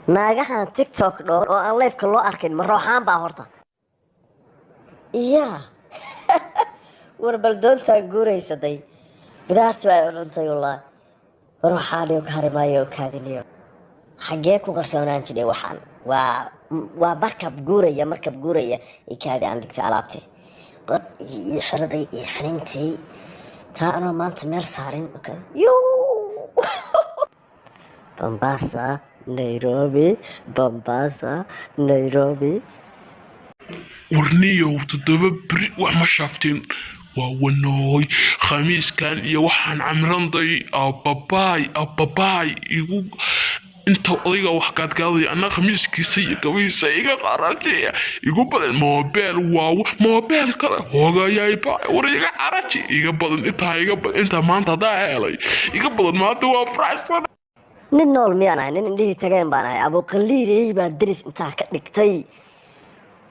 Naagahan TikTok dhooban oo aan live-ka loo arkayn ma rooxaan baa horta? Iya, war bal doontaan guuraysaday, bidaarti baa cuntay wallaahi. War waxaaniyo ka hari maayo oo kaadiniyo, xaggee ku qarsoonaan jiray? Waxaan waa markab guuraya, markab guuraya. Ikaadi, aan dhigtay alaabtay qod iyo xiraday iyo xaniintay taa anoo maanta meel saarin. Yo, Mombasa, Nairobi, Mombasa, Nairobi. Warniyow, 7 beri wax ma shaafteen. Waa wanooy khamiiskan iyo waxaan camranday. Ababaay, ababaay, igu inta odayga wax gaadgaadaya, anna khamiiskiisa iyo gabihiisa iga qarajiya, igu badan moobeel. Waaw, moobeel kale hoogayayba. War iga qaraji, iga badan intaa, iga badan intaa. Maanta haddaa helay iga badan, maanta waa faraxsan. Nin nool miyaan ahay? Nin indhihii tageen baan ahay. Abuqaliirey baa deris intaa ka dhigtay,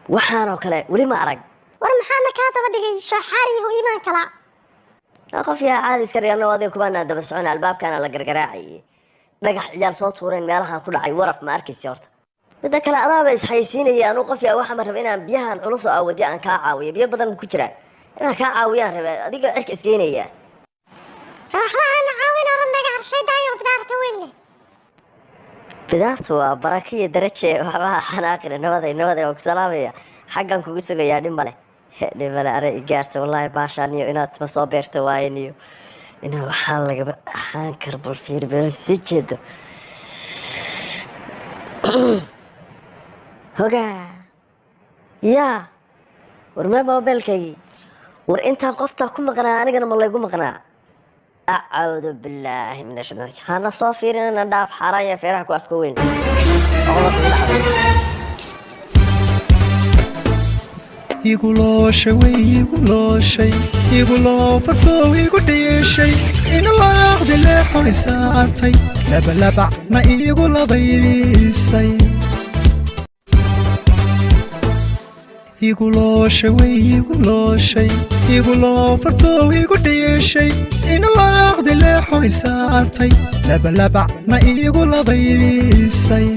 waxaanoo kale weli ma arag. War maxaana kaa daba dhigay shooxaariyahu iimaan kala? Qof yaa caadi iska dhigan, adiga kumaanaa daba socon. Albaabkaana la gargaraacayay, dhagax ciyaal soo tuureen meelahan ku dhacay. Waraf ma arkaysi horta? Midda kale, adaaba isxaysiinaya. Anuu qof yaa waxama raba inaan biyahan culus oo awadya aan kaa caawiyo. Biyo badan ku jiraan, inaan kaa caawiyaan rabe, adiga cirka isgeynaya. Waxba aana caawin, oran naga harshaydaayo bidaarta weyn leh. Bidaartu waa baraka iyo daraje, waxba xanaaqina. Nabaday, nabaday, waan ku salaamaya, xaggan kugu sugayaa. Dhib male, dhib male. Are igaarta wallaahi baashaaniyo inaad ma soo beerta waayaniyo inaa waxaa lagaba ahaan kar. Bal fiir, beel sii jeedo. Hogaa yaa, war mee mobeelkaygii? War intaan qoftaa ku maqnaa, anigana ma laygu maqnaa? Acuudu billaahi min ashaytaan. Hana soo fiirinana, dhaaf, xaaraan ya feeraha ku afka weyn. Oqoda kugu dhacday. Igu looshay, way igu looshay, igu loofartow, igu dhiishay, ina laaqdi leexoy saartay, labalabacna igu labaysay. Igu looshay, way igu looshay, igu loofartow, igu dhiishay, ina laaqdi leexoy saartay, labalabacna igu labaysay.